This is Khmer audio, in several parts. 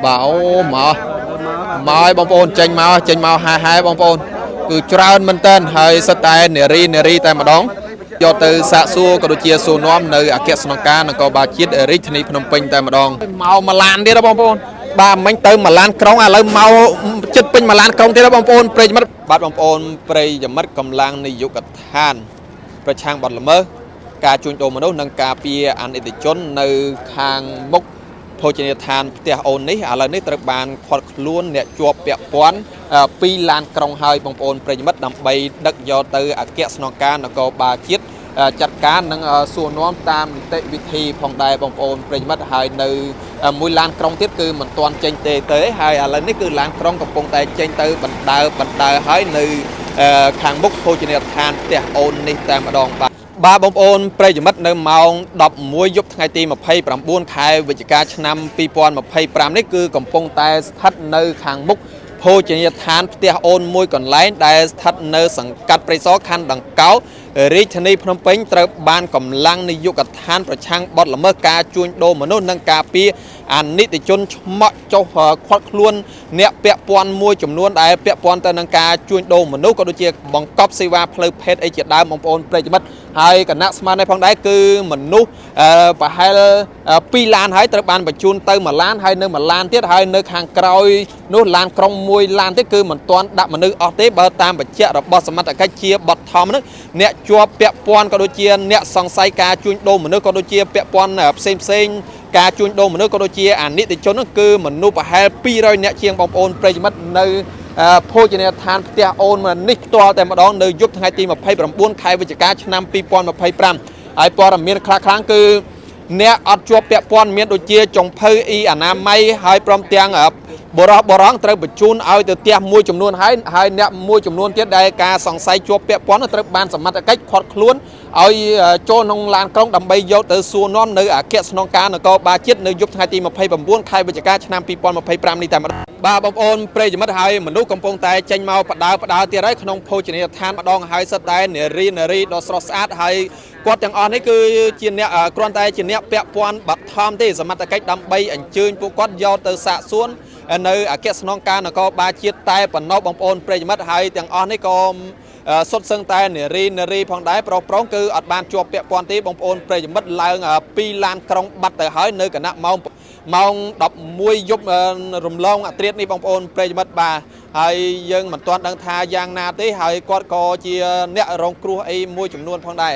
បាទអូមកមកឲ្យបងប្អូនចេញមកចេញមកហែហែបងប្អូនគឺច្រើនមែនតើហើយសិតតែនារីនារីតែម្ដងយកទៅសាកសួរក៏ដូចជាសួរនាំនៅអគ្គស្នងការនគរបាលជាតិរាជធានីភ្នំពេញតែម្ដងមកមួយឡានទៀតបងប្អូនបាទមិញទៅមួយឡានក្រុងឥឡូវមកចិត្តពេញមួយឡានក្រុងទៀតបងប្អូនប្រិយមិត្តបាទបងប្អូនប្រិយមិត្តកម្លាំងនាយកដ្ឋានប្រឆាំងបទល្មើសការជួញដូរមនុស្សនិងការពារអនិច្ចជននៅខាងមុខភោជនីយដ្ឋានផ្ទះអូននេះឥឡូវនេះត្រូវបានឃាត់ខ្លួនអ្នកជាប់ពាក់ព័ន្ធពីរឡានក្រុងហើយបងប្អូនប្រិយមិត្តដើម្បីដឹកយកទៅអគ្គស្នងការនគរបាលជាតិចាត់ការនិងសួរនាំតាមនីតិវិធីផងដែរបងប្អូនប្រិយមិត្តហើយនៅមួយឡានក្រុងទៀតគឺមិនទាន់ចេញទេទេហើយឥឡូវនេះគឺឡានក្រុងកំពុងតែចេញទៅបណ្ដើបណ្ដើហើយនៅខាងមុខភោជនីយដ្ឋានផ្ទះអូននេះតែម្ដងបាទបាទបងប្អូនប្រិយមិត្តនៅម៉ោង11យប់ថ្ងៃទី29ខែវិច្ឆិកាឆ្នាំ2025នេះគឺកំពុងតែស្ថិតនៅខាងមុខភោជនីយដ្ឋានផ្ទះអូនមួយកន្លែងដែលស្ថិតនៅសង្កាត់ព្រៃសរខណ្ឌដង្កោរាជធានីភ្នំពេញត្រូវបានកម្លាំងនាយកដ្ឋានប្រឆាំងបទល្មើសការជួញដូរមនុស្សនិងការពារអនិច្ចជនឆ្មក់ចុះឃាត់ខ្លួនអ្នកពាក់ព័ន្ធមួយចំនួនដែលពាក់ព័ន្ធទៅនឹងការជួញដូរមនុស្សក៏ដូចជាបង្កប់សេវាផ្លូវភេទអីជាដើមបងប្អូនប្រិយមិត្តហើយគណៈស្មាននេះផងដែរគឺមនុស្សប្រហែល2ឡានហើយត្រូវបានបញ្ជូនទៅមួយឡានហើយនៅមួយឡានទៀតហើយនៅខាងក្រោយនោះឡានក្រុងមួយឡានទៀតគឺមិនទាន់ដាក់មនុស្សអស់ទេបើតាមបញ្ជាក់របស់សមត្ថកិច្ចជាបឋមហ្នឹងអ្នកជាប់ពាក់ព័ន្ធក៏ដូចជាអ្នកសង្ស័យការជួញដូរមនុស្សក៏ដូចជាពាក់ព័ន្ធផ្សេងផ្សេងការជួញដូរមនុស្សក៏ដូចជាអនិច្ចជនហ្នឹងគឺមនុស្សប្រហែល200អ្នកជាងបងប្អូនប្រិយមិត្តនៅភោជនីយដ្ឋានផ្ទះអូននេះផ្ទាល់តែម្ដងនៅយប់ថ្ងៃទី29ខែវិច្ឆិកាឆ្នាំ2025ហើយព័ត៌មានខ្លះៗគឺអ្នកអត់ជាប់ពាក់ព័ន្ធមានដូចជាចុងភៅអ៊ីអនាម័យហើយព្រមទាំងបរោះបរងត្រូវបញ្ជូនឲ្យទៅផ្ទះមួយចំនួនហើយហើយអ្នកមួយចំនួនទៀតដែលការសង្ស័យជាប់ពាក់ព័ន្ធត្រូវបានសមត្ថកិច្ចឃាត់ខ្លួនឲ្យចូលក្នុងឡានក្រុងដើម្បីយកទៅសួរនាំនៅអគ្គស្នងការនគរបាលជាតិនៅយប់ថ្ងៃទី29ខែវិច្ឆិកាឆ្នាំ2025នេះតែម្ដងបាទបងប្អូនប្រិយមិត្តហើយមនុស្សកំពុងតែចេញមកបដើបដើទៀតហើយក្នុងភោជនីយដ្ឋានម្ដងហើយសិតតែនារីនារីដ៏ស្រស់ស្អាតហើយគាត់ទាំងអស់នេះគឺជាអ្នកគ្រាន់តែជាអ្នកពាក់ព័ន្ធបឋមទេសមត្ថកិច្ចដើម្បីអញ្ជើញពួកគាត់យកទៅសាកសួរនៅអគ្គស្នងការនគរបាលជាតិតែប៉ុណ្ណោះបងប្អូនប្រិយមិត្តហើយទាំងអស់នេះក៏សុទ្ធសឹងតែនារីនារីផងដែរប្រុសប្រុសគឺអត់បានជាប់ពាក់ព័ន្ធទេបងប្អូនប្រិយមិត្តឡើងពីរឡានក្រុងបាត់ទៅហើយនៅគណៈម៉ោងម៉ោង11យប់រំលងអាត្រៀតនេះបងប្អូនប្រិយមិត្តបាទហើយយើងមិនទាន់ដឹងថាយ៉ាងណាទេហើយគាត់ក៏ជាអ្នករងគ្រោះអីមួយចំនួនផងដែរ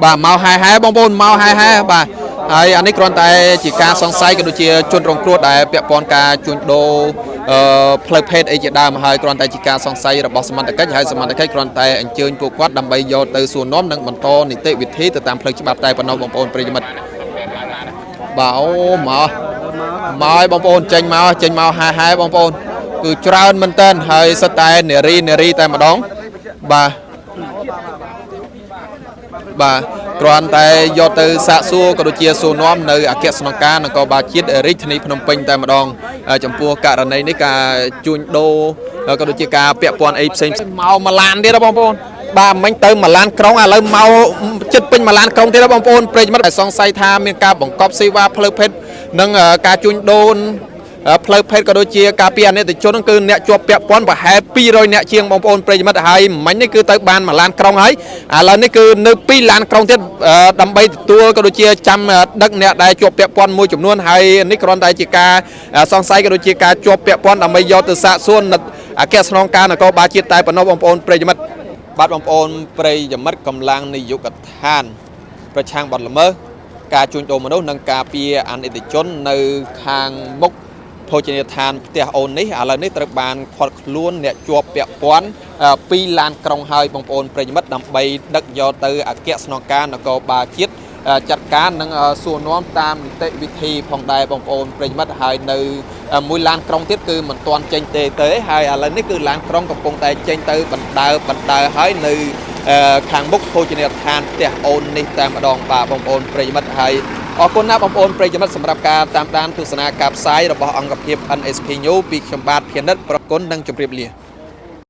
បាទមកហែហែបងប្អូនមកហែហែបាទហើយអានេះគ្រាន់តែជាការសង្ស័យក៏ដូចជាជនរងគ្រោះដែលពាក់ព័ន្ធការជួញដូរផ្លូវភេទអីជាដើមហើយគ្រាន់តែជាការសង្ស័យរបស់សមត្ថកិច្ចហើយសមត្ថកិច្ចគ្រាន់តែអញ្ជើញពួកគាត់ដើម្បីយកទៅសួរនាំនិងបន្តនីតិវិធីទៅតាមផ្លូវច្បាប់តែប៉ុណ្ណោះបងប្អូនប្រិយមិត្តបាទអូមកមកឲ្យបងប្អូនចេញមកចេញមកហែហែបងប្អូនគឺច្រើនមែនតើហើយសិតតែនារីនារីតែម្ដងបាទបាទគ្រាន់តែយកទៅសាកសួរក៏ដូចជាសួរនាំនៅអគ្គស្នងការនគរបាលជាតិរាជធានីភ្នំពេញតែម្ដងចំពោះករណីនេះការជួញដូរក៏ដូចជាការពាក់ព័ន្ធអីផ្សេងមកមួយឡានទៀតបងប្អូនបាទមិញទៅមួយឡានក្រុងឥឡូវមកចិត្តពេញមួយឡានក្រុងទៀតបងប្អូនប្រិយមិត្តសង្ស័យថាមានការបង្កប់សេវាផ្លូវភេទនិងការជួញដូរផ្លូវភេទក៏ដូចជាការពារអនិច្ចជនគឺអ្នកជាប់ពាក់ព័ន្ធប្រហែល200អ្នកជាងបងប្អូនប្រិយមិត្តហើយមិញនេះគឺទៅបានមួយឡានក្រុងហើយឥឡូវនេះគឺនៅ2ឡានក្រុងទៀតដើម្បីទទួលក៏ដូចជាចាំដឹកអ្នកដែលជាប់ពាក់ព័ន្ធមួយចំនួនហើយនេះគ្រាន់តែជាការសង្ស័យក៏ដូចជាការជាប់ពាក់ព័ន្ធដើម្បីយកទៅសាកសួរនៅអគ្គស្នងការនគរបាលជាតិតែប៉ុណ្ណោះបងប្អូនប្រិយមិត្តបាទបងប្អូនប្រិយមិត្តកម្លាំងនាយកដ្ឋានប្រឆាំងបទល្មើសការជួញដូរមនុស្សនិងការពារអនិច្ចជននៅខាងមុខភោជនីយដ្ឋានផ្ទះអូននេះឥឡូវនេះត្រូវបានឃាត់ខ្លួនអ្នកជាប់ពាក់ព័ន្ធពីរឡានក្រុងហើយបងប្អូនប្រិយមិត្តដើម្បីដឹកយកទៅអគ្គស្នងការនគរបាលជាតិចាត់ការនិងសួរនាំតាមនីតិវិធីផងដែរបងប្អូនប្រិយមិត្តហើយនៅមួយឡានក្រុងទៀតគឺមិនទាន់ចេញទេទេហើយឥឡូវនេះគឺឡានក្រុងកំពុងតែចេញទៅបណ្ដើបណ្ដើហើយនៅខាងមុខភោជនីយដ្ឋានផ្ទះអូននេះតែម្ដងបាទបងប្អូនប្រិយមិត្តហើយអរគុណណាស់បងប្អូនប្រិយមិត្តសម្រាប់ការតាមដានទស្សនាការផ្សាយរបស់អង្គភាព NSP News ពីខ្ញុំបាទភានិតប្រគុណនិងជម្រាបលា។